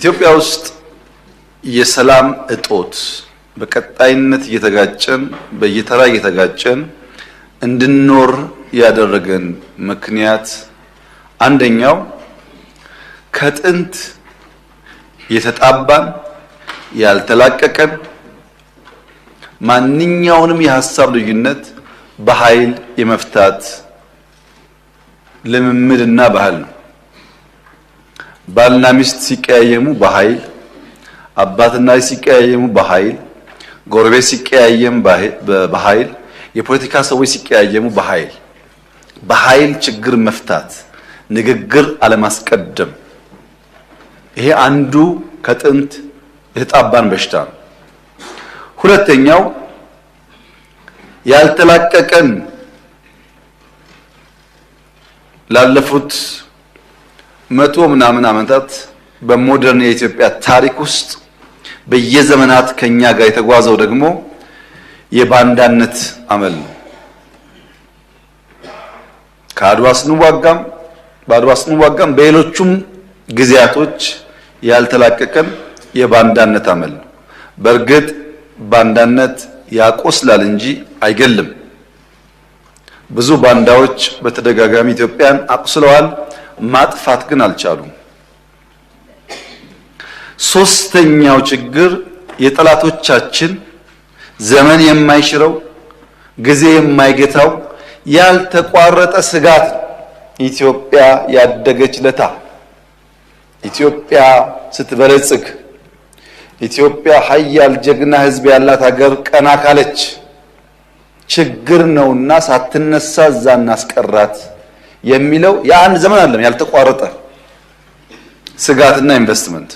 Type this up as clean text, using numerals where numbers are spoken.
ኢትዮጵያ ውስጥ የሰላም እጦት በቀጣይነት እየተጋጨን በየተራ እየተጋጨን እንድንኖር ያደረገን ምክንያት አንደኛው ከጥንት የተጣባን ያልተላቀቀን ማንኛውንም የሀሳብ ልዩነት በኃይል የመፍታት ልምምድና ባህል ነው። ባልና ሚስት ሲቀያየሙ በኃይል፣ አባትና ልጅ ሲቀያየሙ በኃይል፣ ጎረቤት ሲቀያየም በኃይል፣ የፖለቲካ ሰዎች ሲቀያየሙ በኃይል በኃይል ችግር መፍታት፣ ንግግር አለማስቀደም፣ ይሄ አንዱ ከጥንት የተጣባን በሽታ ነው። ሁለተኛው ያልተላቀቀን ላለፉት መቶ ምናምን ዓመታት በሞደርን የኢትዮጵያ ታሪክ ውስጥ በየዘመናት ከኛ ጋር የተጓዘው ደግሞ የባንዳነት አመል ነው። ከአድዋ ስንዋጋም በአድዋ ስንዋጋም በሌሎቹም ጊዜያቶች ያልተላቀቀን የባንዳነት አመል ነው። በእርግጥ ባንዳነት ያቆስላል እንጂ አይገልም። ብዙ ባንዳዎች በተደጋጋሚ ኢትዮጵያን አቁስለዋል። ማጥፋት ግን አልቻሉም። ሶስተኛው ችግር የጠላቶቻችን ዘመን የማይሽረው ጊዜ የማይገታው ያልተቋረጠ ስጋት ኢትዮጵያ ያደገች ለታ ኢትዮጵያ ስትበለጽግ ኢትዮጵያ ሀያል ጀግና ሕዝብ ያላት ሀገር ቀና ካለች ችግር ነውና ሳትነሳ እዛ እናስቀራት የሚለው የአንድ ዘመን አለም ያልተቋረጠ ስጋትና ኢንቨስትመንት።